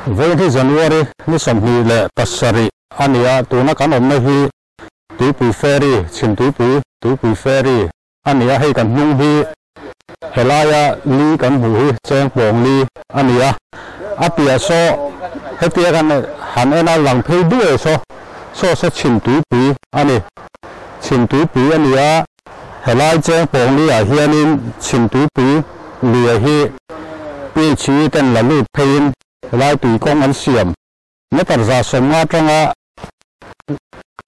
Vawiin hi January ni 27 a ni a, tuna kan awmna hi Tuipui Ferry, Chhim Tuipui, Tuipui Ferry a ni a, hei kan hnung hi helaia li kan hmuh hi Chengpawng li a ni a, a piah saw hetia kan han en a lang phei duai saw saw saw Chhim Tuipui a ni, Chhim Tuipui a ni a, helai Chengpawng li ah hianin Chhim Tuipui lui hi PHE ten la lut pheiin helai tui kawng an siam meter 150 atanga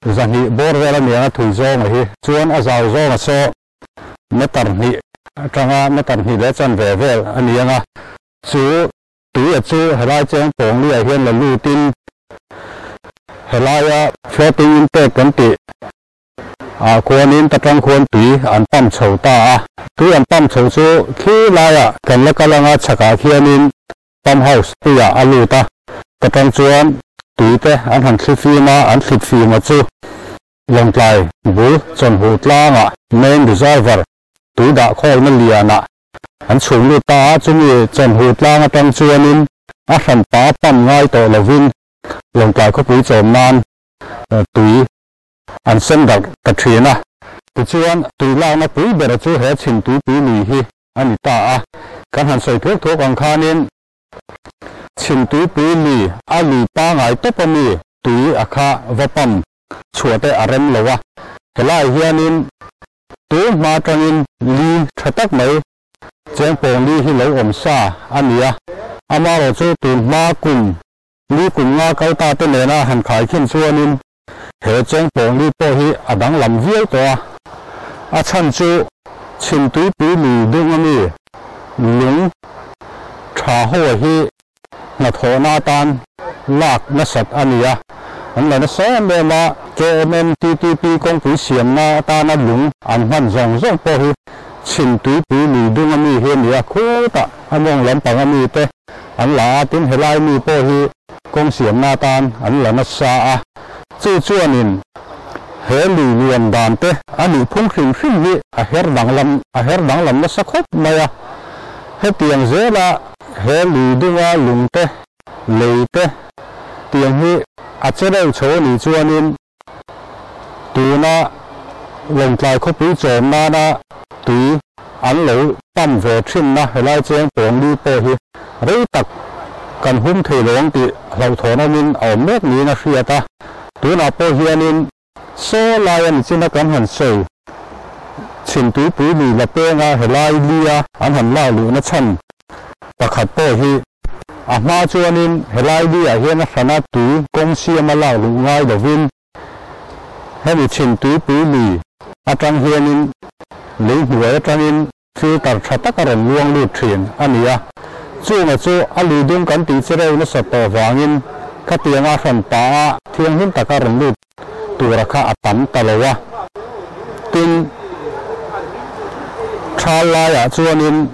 200 bawr vel a ni ang a thui zawnga hi chuan a zau zawnga saw meter 2 atanga meter 2 leh chanve vel a ni ang a, chu tui a chu helai Chengpawng li ah hian la lutin helaia floating intake kan tih ah khuanin ta tang khuan tui an pump chho ta a, tui an pump chho chu khi laiah kan la kal anga chhakah khianin pump house tuiah a lut a, ta tang chuan tui te an han thli fim a, an thlit fim a chu Lawngtlai bul chawnhu tlangah main reservoir tui dah khawlna lianah an chhung lut ta a, chumi chawnhu tlang atang chuanin a hranpa a pump ngai tawh lovin Lawngtlai khawpui chawm nan tui an sen darh ta thin a. Tichuan, tui lakna pui bera chu he chhim tuipui lui hi a ni ta a, kan han sawi thuak thuak ang khanin chhim tuipui lui a lui pangai tawp a mi tui a kha va pump chhuah te a rem lo a, helai hianin tu hma atangin li tha tak mai Chengpawng li hi lo awm sa a ni a, amaherawhchu tun hma kum li kum nga kal ta te nena han khaikhin chuanin he Chengpawng li pawh hi a danglam viau tawh a, a chhan chu chhim tuipui lui dung a mi lung tha ho hi hnathawhna atan lak nasat a ni a, an la nasa em em a, KMMTTP kawngpui siamna atana lung an hman zawng zawng pawh hi chhim tuipui lui dung a mi hi a ni a, khutah a mawng lampang a mi te an la a, tin helai mi pawh hi kawng siamna atan an la nasa a, chu chuanin he lui luan dan te a nih phung hrim hrim hi a her danglam a her danglam nasa khawp mai a, hetiang zela he lui dunga lung te lei te tiang hi a che reuh chho a nih chuanin tuna Lawngtlai khawpui chawm nana tui an lo pump ve thinna helai Chengpawng li pawh hi rei tak kan hum thei lo ang tih hlauhthawn awmin a awm mek niin a hriat a, tunah pawh hianin saw lai a ni china kan han sawi chhim tuipui lui la penga helai lia an han lak luhna chhan pakhat pawh hi a hma chuanin helai liah hian a hrana tui kawng siama lak luh ngai lovin hemi chhim tuipui lui atang hianin lei hnuai atangin filter tha tak a rawn luang lut thin a ni a, chunga chu a lui dung kan tih chi reuh nasa tawh vangin khatianga hran pa a thianghlim taka rawn lut tura kha a tam ta lo a. Tin, thal laiah chuanin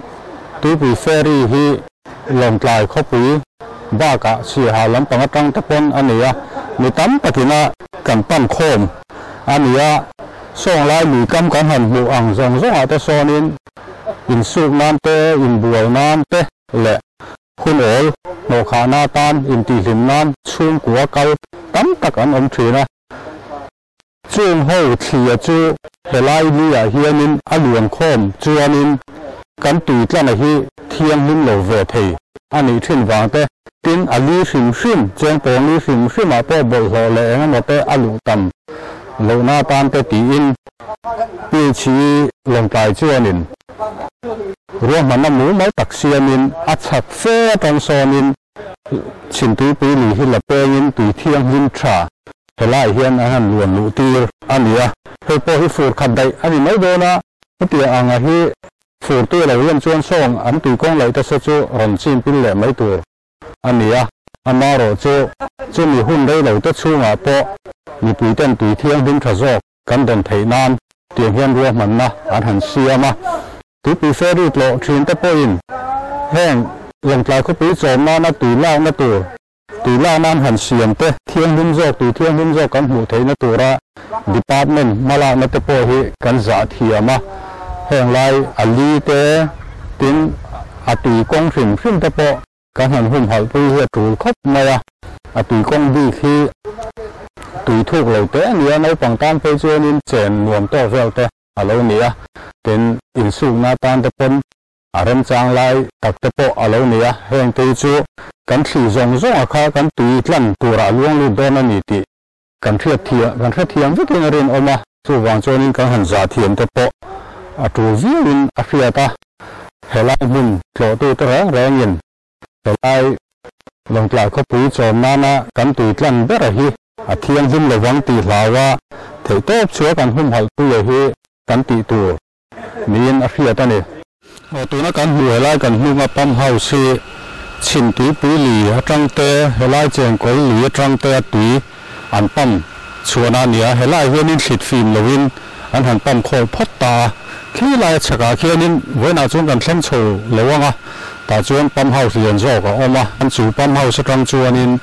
Tuipui Ferry hi Lawngtlai khawpui bakah Siaha lampang atang te pawn a ni a, mi tam takina kan pan khawm a ni a. Sawnglai lui kam kan han hmuh ang zawng zawngah te sawnin insuk nan te, inbual nan te leh hun awl hnawhkhahna atan intihhlim nan chhungkua kal tam tak an awm thin a. Chung ho thlia chu helai luiah hianin a luan khawm chuanin kan tui tlana hi thianghlim lo ve thei a nih thin vang te, tin a li hrim hrim, Chengpawng li hrim hrimah pawh bawlhhlawh leh eng emaw te a luh tam lohna atan te tiin PHE Lawngtlai chuanin ruahmanna mumal tak siamin a chhak fe atang sawnin chhimtuipui lui hi la pengin tui thianghlim tha helaiah hian an han luan luh tir a ni a. Hei pawh hi fur khat daih a ni mai dawn a, hetiang anga hi fur tui lo hian chuan sawng an tui kawng laih te se chu rawn chin pil leh mai tur a ni a, amaherawh chu chumi hun rei lo te chhungah pawh mipui ten tui thianghlim tha zawk kan dawn theih nan tiang hian ruahmanna an han siam a. Tuipui ferry tlawh thin te pawhin heng Lawngtlai khawpui chawm nana tui lakna tur, tui lak nan han siam te thianghlim zawk, tui thianghlim zawk kan hmuh theihna tura department hmalakna te pawh hi kan zah thiam a, heng lai a li te tin a tui kawng hrim hrim te pawh. Kan han humhalh pui hi a tul khawp mai a, a tui kawng bik hi tui thuk lo teh a ni a, naupang tan phei chuanin chen nuam tawk vel te a lo ni a, tin insukna atan te pawn a remchang lai tak te pawh a lo ni a, heng te hi chu kan thli zawng zawng a kha kan tui tlan turah a luang lut dawn a ni tih kan hriat thiam kan hrethiam vekin a rinawm a, chuvang chuanin kan han zah thiam te pawh a tul viauin a hriat a, helai hmun tlawhtute reng rengin helai Lawngtlai khawpui chawm nana kan tui tlan ber hi a thianghlim lovang tih hlau a, theihtawp chhuah kan humhalh puia hi kan tih tur niin a hriat a ni. Aw tuna kan hmuh helai kan hnunga pump house hi chhim tuipui lui atang te helai chengkawl lui atang te a tui an pump chhuahna a ni a, helai hianin thlit fim loin an han pump khawl phawt ta a, khi laia chhakah khianin vawiinah chuan kan thleng chho lo ang a, tah chuan pump house lian zawk a awm a, an chu pump house atang chuanin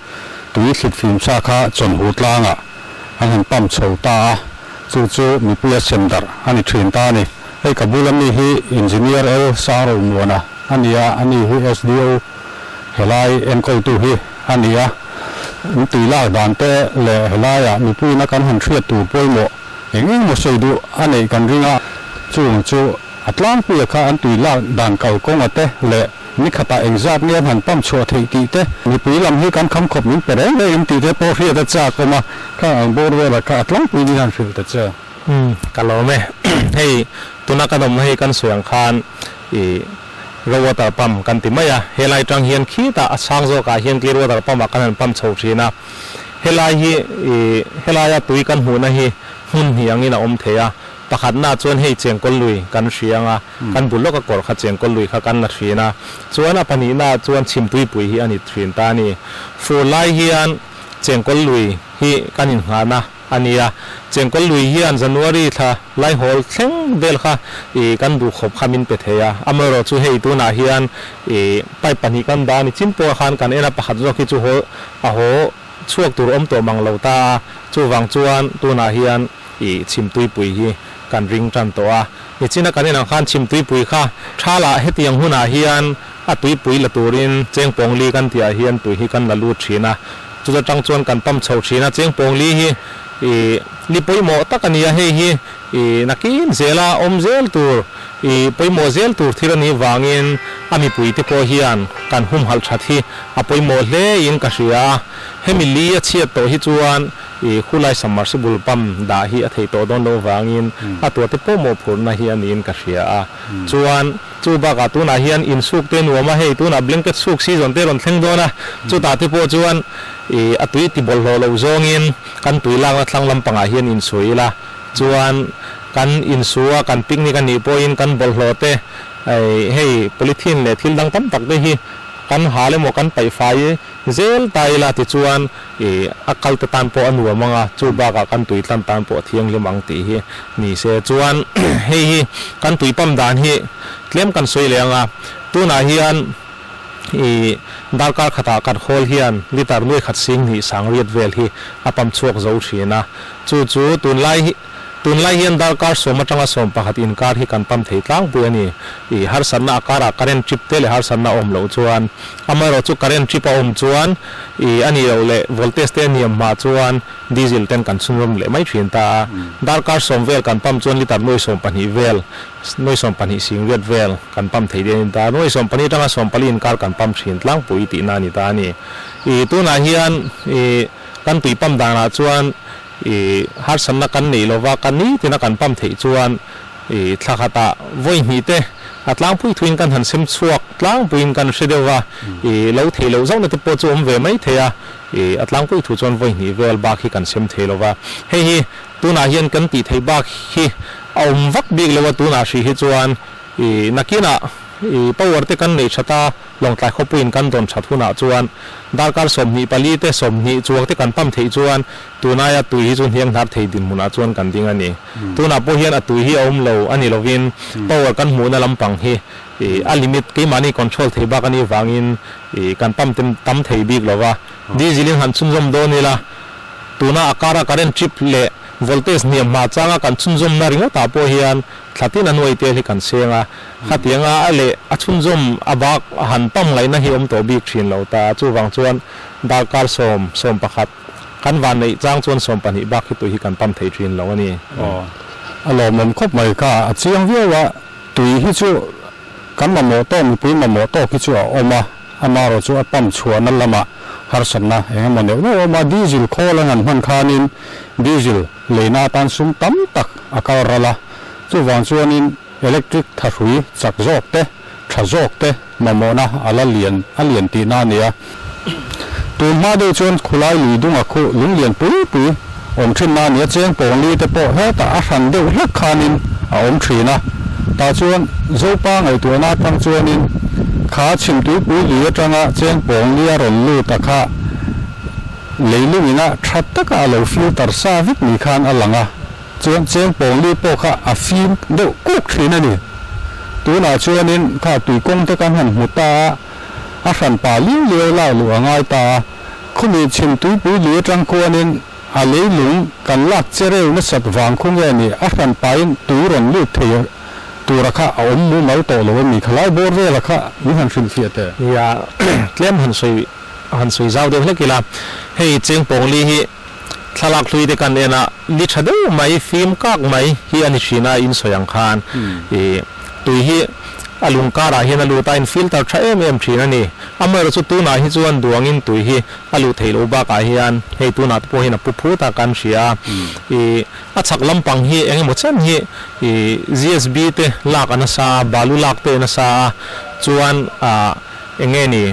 tui thlit fim sa kha chawnhu tlangah an han pump chho ta a. Chu chu mipuia sem darh a ni thin ta a ni. Hei ka bula mi hi Engineer L. Sangro Muana a ni a, ani hi SDO helai enkawltu hi a ni a. In tui lak dan te leh helaiah mipuiina kan han hriat tur pawimawh eng eng maw sawi duh a neih kan ring a. Chung chu a tlangpuia kha an tui lak dan kalkawnga te leh Ni khatah engzat nge an han pump chhuah theih tih te, mipui lam hi kan kham khawp min pe reng reng em tih te pawh hriat a chak awm a, khang ang bawr velah kha a tlangpui ni han hrilh ta che. Umm ka lawm e. Hei tuna kan awmna hi kan sawi ang khan i raw water pump kan ti mai a, helai tang hian khitah a chhang zawkah hian clear water pump ah kan han pump chho thin a, helai hi i helaia tui kan hmuhna hi hmun hnih angin a awm thei a, Pakhatna chuan hei chengkawl lui kan hria anga, kan bul lawka kawr kha chengkawl lui kha kan la thin a, chuan a pahnihna chuan chhimtuipui hi a ni thin ta a ni. Fur lai hian chengkawl lui hi kan innghahna a ni a, chengkawl lui hian January thla laihawl thleng vel kha ih kan duh khawp kha min pe thei a, amaherawh chu hei tunah hian ih pipe pahnih kan dah a ni chin pawh khan kan en a, pakhat zawk hi chu haw a haw chhuak tur awm tawh mang lo ta a, chuvang chuan tunah hian I chhimtuipui hi kan ring tan tawh a, nichina kan inang khan chhimtuipui kha thalah hetiang hunah hian a tuipui la turin chengpawngli kan tihah hian tui hi kan la lut thin a, chuta tang chuan kan pump chho thin a, chengpawngli hi i ni pawimawh tak a ni a, hei hi i nakin zela awm zel tur i pawimawh zel tur thil a nih vangin a mipuite pawh hian kan humhalh that hi a pawimawh hle in ka hria a, hemi li a chhiat tawh hi chuan I khulai submersible pump dah hi a theih tawh dawn loh vangin a tuahte pawh mawhphurhna hi a niin ka hria a. Chuan chu bakah tunah hian insuk te nuam a, hei tunah blanket suk season te rawn thleng dawn a, chutah te pawh chuan i a tui ti bawlhhlawh loh zawngin kan tui lakna thlang lampangah hian insuih ila, chuan kan insu a, kan picnic a nih pawhin kan bawlhhlawh te hei polythene leh thil dang tam tak te hi kan hal emaw kan paih fai Zel ta ila tichuan i a kal te tan pawh a nuam ang a, chu bakah kan tui tlan tan pawh a thianghlim ang tih hi ni se. Chuan hei hi kan tui pump dan hi tlem kan sawi leh ang a, tunah hian i darkar khatah kan hawl hian litre nuai khat sing hnih sang riat vel hi a pump chhuak zo thin a, chu chu tunlai hi Tunlai hian darkar sawm atanga 11 inkar hi kan pump thei tlangpui a ni. I harsatna a karah current trip te leh harsatna a awm loh chuan, amaherawh chu current trip a awm chuan i a nih loh leh voltage te a niam hma chuan diesel ten kan chhunrawm leh mai thin ta a. Darkar sawm vel kan pump chuan litre nuai 12 vel, nuai 12 sing riat vel kan pump thei dawn a ni ta. Nuai 12 atanga 14 inkar kan pump thin tlangpui tihna a ni ta a ni. I tunah hian i kan tui pump danah chuan I harsatna kan neih lova kan nitina kan pump theih chuan i thla khatah vawi hnih te a tlangpui thuin kan han sem chhuak tlangpuiin kan hre deuh va, i lo theih loh zauhna te pawh chu awm ve mai thei a, i a tlangpui thu chuan vawi hnih vel bak hi kan sem thei lova. Hei hi tunah hian kan tih theih bak hi a awm vak bik lo a, tunah hrih hi chuan i nakinah i power te kan neih that a, Lawngtlai khawpuiin kan dawn that hunah chuan darkar 24 te 20 chuang te kan pump theih chuan tunaia tui hi chu hniang hnar thei dinhmunah chuan kan ding a ni. Tunah pawh hian a tui hi a awm lo a ni lovin power kan hmuhna lampang hi a limit keimahni control thei bak a nih vangin kan pump te tam thei bik lo va. Diesel in han chhunzawm dawn ila tuna a kara current trip leh voltage hniam hma changa kan chhunzawmna ringawtah pawh hian Thlatin a nuai tel hi kan seng a, khatianga a leh a chhunzawm a bak han pump ngaihna hi awm tawh bik thin lo ta. Chuvang chuan darkar sawm, sawmpakhat kan van neih chang chuan sawmpahnih bak hi tui hi kan pump thei thin lo a ni. Aw, a lawmawm khawp mai kha, a chiang viau a, tui hi chu kan mamawh tawk, mipui mamawh tawk hi chu a awm a, amaherawh chu a pump chhuahna lamah harsatna eng emaw neuh neuh a awm a, diesel khawl an han hman khanin diesel Leina atan sum tam tak a kal ral a, chuvang chuanin electric thahrui chak zawk te, tha zawk te mamawhna a la lian a lian tihna a ni a. Tun hma deuh chuan khulai lui dunga khu lung lian pui pui awm thinna a ni a, cheng pawngli te pawh hetah a hran deuh hlek khanin a awm thin a. Tah chuan Zopa ngaihtuahna atang chuanin kha chhimtuipui lui atanga cheng pawngli a rawn lut a kha, Leilungina tha taka a lo filter sa vek ni khan a lang a, chuan cheng pawngli pawh kha a fim deuh kuk thin a ni. Tunah chuanin kha tuikawng te kan han hmu ta a, a hran pa liau liau lak luh a ngai ta a, khumi chhim tuipui lui atang khuanin a leilung kan lak che reu nasat vang khu nge ni a hran pain tui rawn lut thei tura kha a awm mumal tawh lo a ni. Khalai bawr vela kha min han hrilhfiah teh. Nia, tlem han sawi Han sawi zau deuh hlek ila, hei Chengpawngli hi thlalak hlui te kan en a, li tha deuh mai, fim kak mai hi a ni thin a, in sawi ang khan ih tui hi a lung karah hian a lut a, in filter tha em em thin a ni. Amaherawh chu tunah hi chuan duangin tui hi a luh theih loh bakah hian hei tunah te pawh hian a pu phut a kan hria a, ih a chhak lampang hi eng emaw chen hi ih GSB te lak a nasa a, balu lak te a nasa a, chuan ah eng nge ni?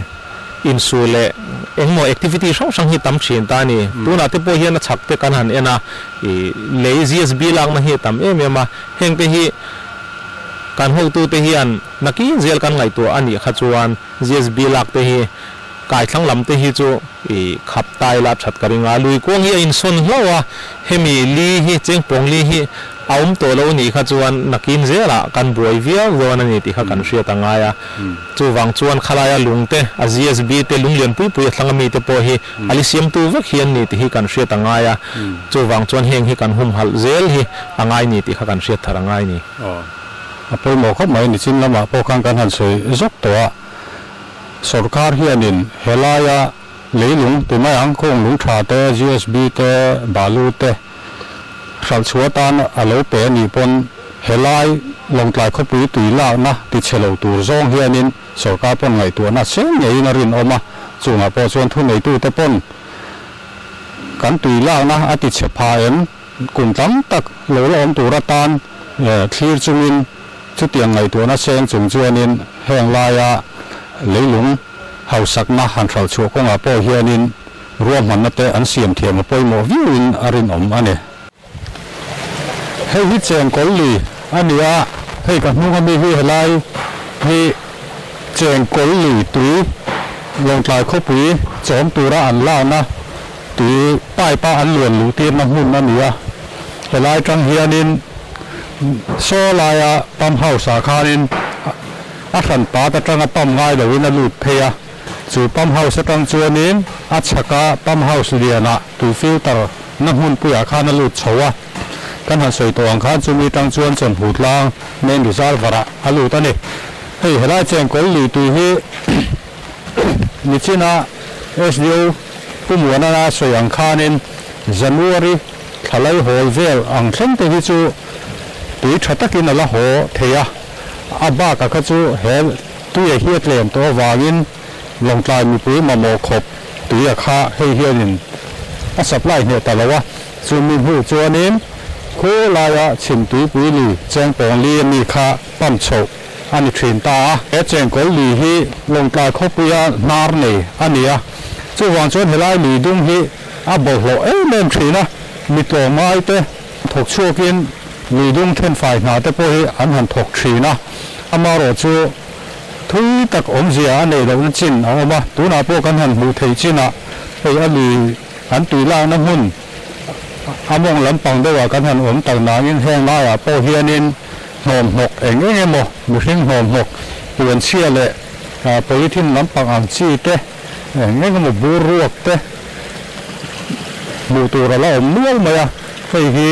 Insu leh engmaw activity hrang hrang hi tam thin ta a ni. Tunah te pawh hian a chhak te kan han en a, ih lei GSB lakna hi a tam em em a, heng te hi kan hotute hian nakin zel kan ngaihtuah a nih kha chuan GSB lak te hi kaithlang lam te hi chu ih khap ta ila that ka ring a. Lui kuang hi a insawn hlauh a, hemi li hi chengpawng li hi A awm tawh lo nih kha chuan nakin zelah kan buai viau dawn a ni tih kha kan hriat a ngai a. Chuvang chuan khalaia lung te, a GSB te, lung lian pui pui a thlang ami te pawh hi a li siamtu vek hi an ni tih hi kan hriat a ngai a. Chuvang chuan heng hi kan humhalh zel hi a ngai ni tih kha kan hriat thar a ngai ni. A pawimawh khawp mai, nichin lamah pawh khan kan han sawi zawk tawh a. Sorkar hianin helaia leilung ti mai ang, khawng lung tha te, GSB te, balu te, Hralh chhuah atan a lo pe a nih pawn helai Lawngtlai khawpui tui lakna ti chhe lo tur zawng hianin sorkar pawn ngaihtuahna seng ngeiin a rinawm a, chungah pawh chuan thuneitute pawn kan tui lakna a ti chhe pha em kum tam tak lo la awm tur atan thlir chungin chutiang ngaihtuahna seng chung chuanin heng laia leilung hausakna han hralh chhuah kawngah pawh hianin Ruahmanna te an siam thiam a pawimawh viauin a rinawm a ni. Hei hi chengkawl lui a ni a, hei ka hnung ami hi helai hi chengkawl lui tui Lawngtlai khawpui chawm tura an lakna tui pipe a an luan luh tirna hmun a ni a. Helai tang hianin saw laia pump house ah khanin a hran pat atanga pump ngai loin a lut phei a. Chu pump house atang chuanin a chhaka pump house lianah tui filter na hmunpuiah khan a lut chho a, kan han sawi tawh ang khan chumi tang chuan chawmhu tlang main reservoir ah a lut a ni. Hei helai chengkawl lui tui hi nichina SDO Pu Muanana sawi ang khanin January thla lai hawl vel ang thleng te hi chu tui tha takin a la haw thei a, a bakah kha chu he Tuia hi a tlem tawh avangin Lawngtlai mipui mamawh khawp tuia kha hei hianin a supply hneh ta lo a, chumi hnu chuanin khu laia chhim tuipui lui chengpawng li ami kha pump chhoh a ni thin ta a. He chengkawl lui hi Lawngtlai khawpuia hnar nei a ni a, chuvang chuan helai lui dung hi a bawlhhlawh em em thin a, mi tlawmngai te thawk chhuakin lui dung thenfai hna te pawh hi an han thawk thin a. Amaherawh chu thui tak awmzia a neih lohna chin a awm a, tunah pawh kan han hmuh theih chinah hei a lui an tui lakna hmun a mawng lampang deuhah kan han awm tak nangin heng laiah pawh hianin hnawmhnawk eng eng emaw mihring hnawmhnawk puanchhia leh polythene lampang ang chi te eng eng emaw bur ruak te hmuh tur a la awm nual mai a, hei hi.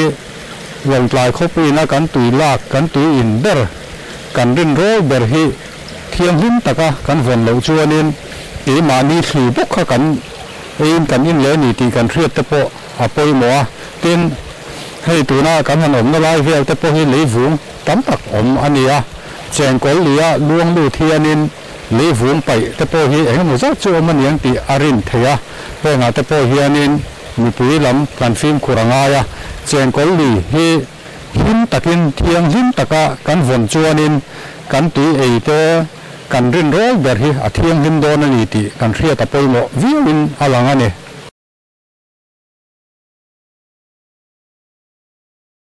Lawngtlai khawpuiina kan tui lak, kan tui in ber, kan rin rawl ber hi thianghlim taka kan vawn loh chuanin keimahni thli bawk kha kan eiin kan in leh a ni tih kan hriat te pawh a pawimawh a. Tin, hei tuna kan han awmna lai vel te pawh hi leivung tam tak awm a ni a, chengkawl lia luang lut hianin leivung paih te pawh hi eng emaw zat chu awm a niang tih a rin theih a, hengah te pawh hianin mipui lam kan fimkhur a ngai a, chengkawl li hi hlim takin thianghlim taka kan vawn chuanin kan tui ei te kan rin rawl ber hi a thianghlim dawn a ni tih kan hriat a pawimawh viauin a lang a ni.